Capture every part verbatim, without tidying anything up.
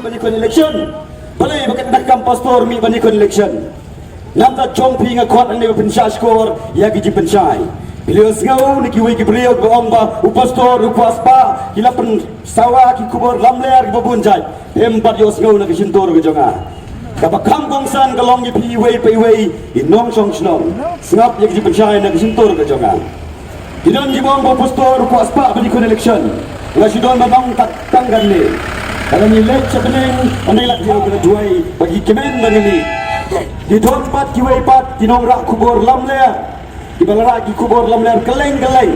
Ban ïakhun election. Balei ba ka dang kam pastor mih ban ïakhun election? Namar jong phi nga khot hangne ba pynshah shkor ïa ki jingpynshai. Phi la sngew na kiwei ki briew ba ong ba u pastor u kwah spah, ki la pynsawa ki khubor lamler kiba bun jait. Em pat ïohsngew na ka shyntur ka jong nga. Kaba kham kongsan ka long ïa phi iwei pa iwei i nongshong shnong. Sngap ïa ka jingpynshai na ka shyntur ka jong nga. Ki don kiba ong ba u pastor u kwah spah ban ïakhun election. Nga shu don ban ong tang katne. Lada ngi leit sha bneng, ynda la ki ïa ka duwai ba ki kmen ban ïa mih. Ki don pat kiwei pat ki nongrah khubor lamler, kiba la rah ki khubor lamler kylleng kylleng.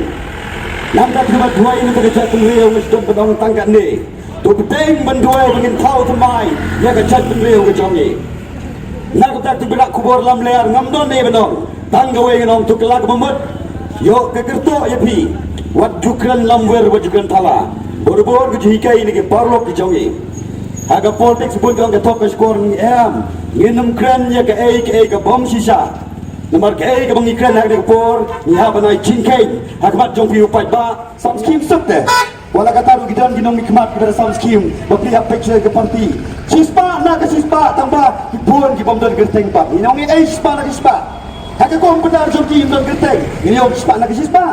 Namar kata kiba duwai na ka jaitbynriew, nga shu don ban ong tang katne. To bteng ban duwai ba ngin thaw thymmai ïa ka jaitbynriew ka jong ngi. Na kata kiba rah khubor lamler ngam don ei ban ong. Tang kawei ngan ong, to kylla kaba mut. Ïoh ka kyrtong ïa phi. Wat ju kren lamwir, wat ju kren thala. Bor bor ka jinghikai na ki paralok ki jong ngi. Ha ka politics bun ka ong ka thok ka shkor, ngi em. Ngin ym kren ïa kaei kaei ka bym shisha. Namar kaei kaba ngi kren ha kane ka por, ngi hap ban ai jingkheiñ ha khmat jong phi u paidbah. Sam skim suk te. Wat la katta ruh ki don ki nongmihkhmat kiba da sam skim ba phi hap peit sha ka party. Shispah na ka shispah, tang ba ki bun ki bym don kyrteng pat. Ngi ong ei, shispah na ka shispah. Ha ka computer jong ki ym don kyrteng. Ngi ong shispah na ka shispah.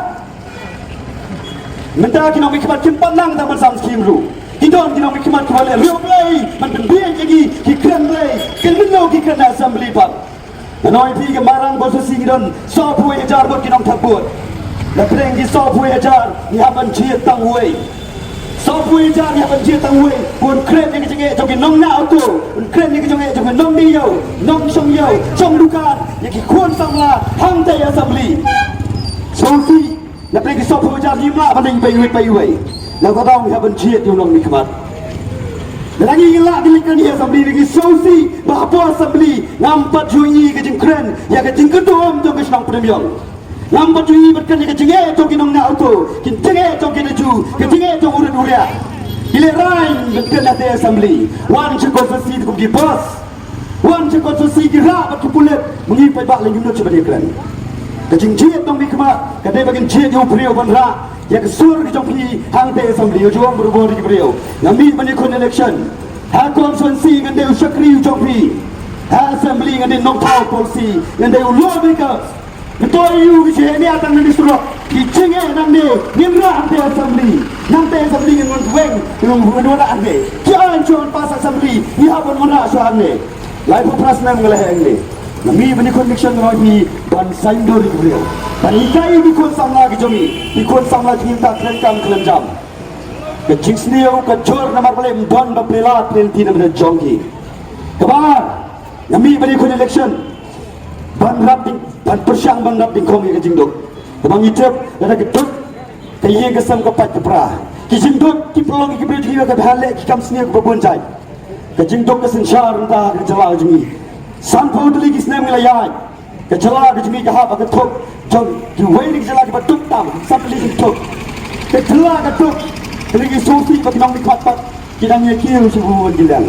Mynta ki nongmihkhmat kim pat nang tang ban sam skim ruh. Ki don ki nongmihkhmat kiba leh riewblei ban pynbieit ïa ki, ki kren Blei. Kin mynno ki kren ha assembly pat. Nga ong ïa phi, ka Mairang constituency ngi don sawphew wei hajar ngut ki nongthep vote. Na pdeng ki sawphew wei hajar ngi hap ban jied tang uwei. Sawphew wei hajar ngi hap ban jied tang uwei. Bun kren ïa ka jingeh jong ki nongñiah auto, bun kren ïa ka jingeh jong ki nongdie ïew, nongshong ïew, shong dukan, ïa ki khun samla hangtei assembly. Sawphew Na pdeng ki sawphew hajar ngim lah ban ïeng pa iwei pa iwei. Na kata daw ngi hap ban jied ïa u nongmihkhmat. Lada ngi lah ban leit kren ha assembly, ngi sngewsih ba hapoh assembly ngam pat ju ïohi ka jingkren ïa ka jingkynduh jong ka shnong Pdeng Ïong. Ngam pat ju ïohi ban kren ïa ka jingeh jong ki nongñiah auto, ki jingeh jong ki naju, ka jingeh jong u rit u riat. Ki lehraiñ ban kren ha te assembly. Wan sha constituency kum ki boss. Wan sha constituency ki rah bad ki pulit, ma ngi paidbah lei ngim nud shuh ban ïakren. Ka jingjied nongmihkhmat ka dei ba ngin jied ïa u briew ban rah ïa ka sur ka jong phi hangtei assembly. Ïa u jong bor bor ki briew, nga mih ban ïakhun election ha constituency ngan dei u shakri u jong phi, ha assembly ngan dei nongthaw policy, ngan dei u lawmaker. Ngi to ïa u ki jingeh tang na ki surok, ki jingeh nangne ngin rah hangtei assembly. Nangtei assembly ngin wan weng, ngin wan rah hangne. Ki aiñ shuwa ban pass assembly, ngi hap ban wan rah shuwa hangne. Laiphew phra snem nga la heh hangne. Nga mih ban ïakhun election, nga ong ïa phi ban saiñdur ïa ki briew, ban hikai ïa ki khun samla ki jong ngi, ki khun samla jong ngi, ta khlem kam khlem jam. Ka jingsniew ka jur namar balei ym don ba plie lad plie lynti na bynta jong ki. Kaba ar, nga mih ban ïakhun election ban rap ding, ban pyrshang ban rap dyngkhong ïa ka jingduk. Kaba ngi tip lada ka duk ka ïing ka sem ka pait ka pra, ki jingduk ki pynlong ïa ki briew jong ngi ba ki bha leh ki kam sniew kiba bun jait. Ka jingduk ka synshar mynta ha ka jylla jong ngi. Sanphew tylli ki snem ngi la ïaid. Ka jylla ka jong ngi ka hap ha ka thup jong kiwei na ki jylla kiba duk tam, san tylli ki thup. Ka jylla ka duk, ka dei ki sngewsih ba ki nongmihkhmat pat ki dang ïakiew sha bun ki liang.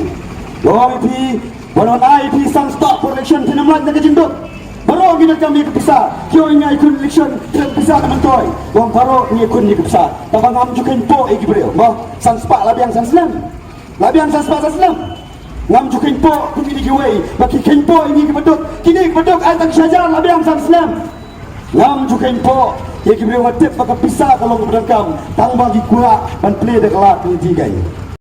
Nga ong ïa phi, ban wan ai ïa phi san spah por election, phin ym lait na ka jingduk. Baroh ngi donkam ïa ka pisa. Ki ong ngi ïakhun election, phin pisa na myntoi. Nga ong baroh ngi ïakhun ïa ka pisa. Tangba ngam ju kheiñpoh ïa ki briew. Mo, san spah la biang san snem. La biang san spah san snem. Ngam ju kheiñpoh kum kine kiwei ba ki kheiñpoh ïa ngi kiba duk. Kine kiba duk ai tang shi hajar la biang san snem. Ngam ju kheiñpoh ïa ki briew, nga tip ba ka pisa ka long kaba donkam, tangba ki kwah ban plie da ka lad lynti kein.